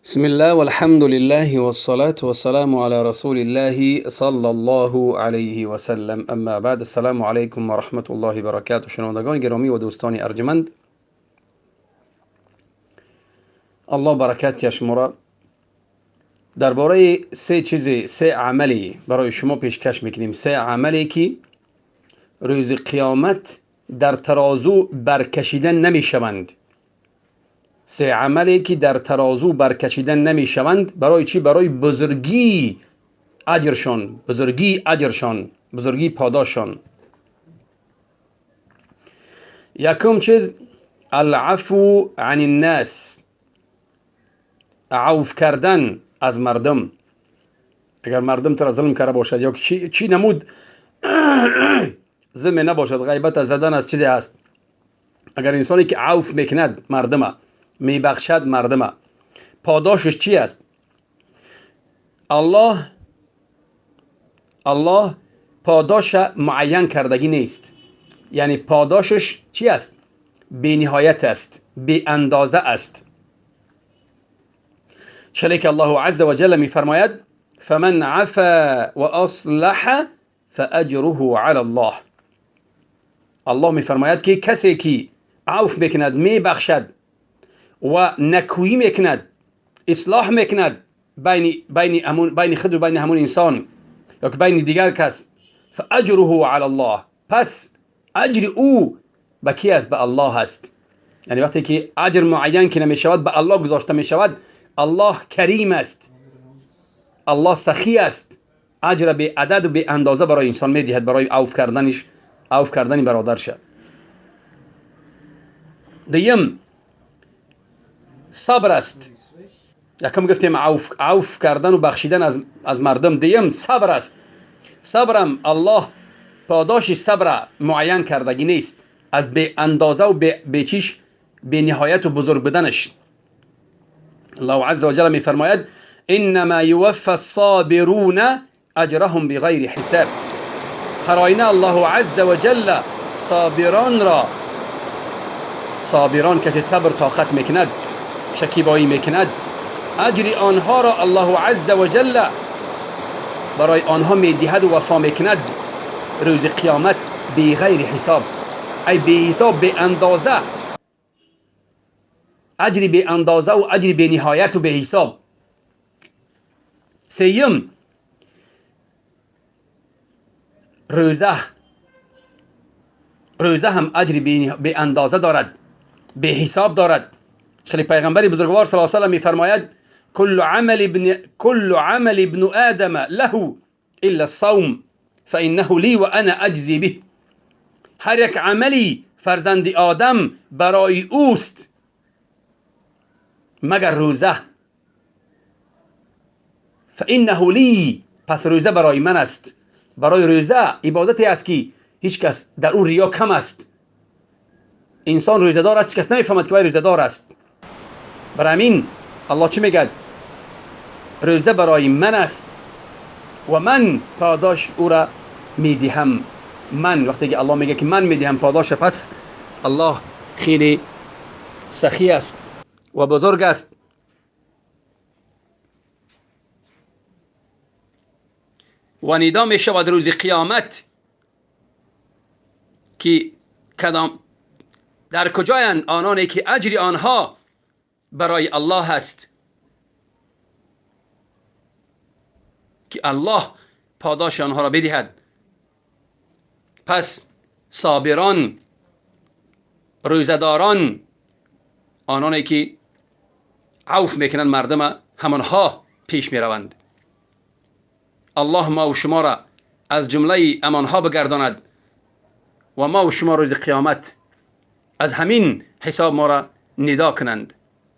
بسم الله والحمد لله والصلاة والسلام على رسول الله صلى الله علیه و سلم. اما بعد، السلام علیکم و رحمت الله و برکاته. شنوندگان گرامی و دوستان ارجمند، الله برکت شما را درباره سه چیز، سه عملی برای شما پیشکش میکنیم. سه عملی که روز قیامت در ترازو برکشیدن نمیشوند. سه عملی که در ترازو برکشیدن نمیشوند. برای چی؟ برای بزرگی اجرشان، بزرگی اجرشان، بزرگی پاداششان. یکم چیز العفو عن الناس، عفو کردن از مردم. اگر مردم تو را ظلم کرده باشد یا چی نمود ظلم نباشد، غیبت زدن از چیزی هست. اگر انسانی که عفو میکند مردمه، میبخشد مردمه، پاداشش چی است؟ الله پاداش معین کردگی نیست. یعنی پاداشش چی است؟ بی نهایت است، بی اندازه است. چلی که الله عز وجل میفرماید فمن عفا واصلح فاجره علی الله. الله میفرماید که کسی که عفو میکند، میبخشد و نکویی میکند، اصلاح میکند بین خود و بین همون انسان یا که بین دیگر کس، فاجره علی الله، پس اجر او به کی است؟ به الله است. یعنی وقتی که اجر معین که نمیشود به الله گذاشته میشود. الله کریم است، الله سخی است، اجر به عدد و به اندازه برای انسان میدهد، برای عفو کردنش، عفو کردن برادرش. دیم صبر است. یکم گفتیم عفو کردن و بخشیدن از مردم. دیم صبر است. صبرم الله پاداش صبر معین کردگی نیست، از به اندازه و به چیش، به نهایت و بزرگ بدنش. الله عز وجل میفرماید انما یوفى الصابرون اجرهم بغیر حساب. هر آینه الله عز وجل صابران را، صابران کسی صبر طاقت میکند، شکیبایی میکند، اجر آنها را الله عز وجل برای آنها میدهد و وفا میکند روز قیامت بی غیر حساب، ای بی حساب، بی اندازه، اجر بی اندازه و اجر بی نهایت و بی حساب. سیم روزه، روزه هم اجر بی اندازه دارد، بی حساب دارد. خیلی پیغمبر بزرگوار صلی الله علیه و سلم میفرماید کل عمل ابن آدم له الا الصوم فانه لی و انا اجزی به. هر یک عملی فرزند آدم برای اوست مگر روزه. فانه لی، پس روزه برای من است. برای روزه عبادتی است که هیچ کس در او ریا کم است. انسان روزه دار است، هیچ کس نمیفهمد که روزه دار است. برای همین الله چی میگه؟ روزه برای من است و من پاداش او را میدهم. من، وقتی که الله میگه که من میدهم پاداش، پس الله خیلی سخی است و بزرگ است. و ندا می شود روز قیامت که کدام در کجایند آنانی که اجر آنها برای الله است، که الله پاداش آنها را بدهد. پس صابران، روزه‌داران، آنانی که عفو میکنند مردم، همانها پیش میروند. الله ما و شما را از جمله امانها بگرداند و ما و شما روز قیامت از همین حساب ما را ندا کنند.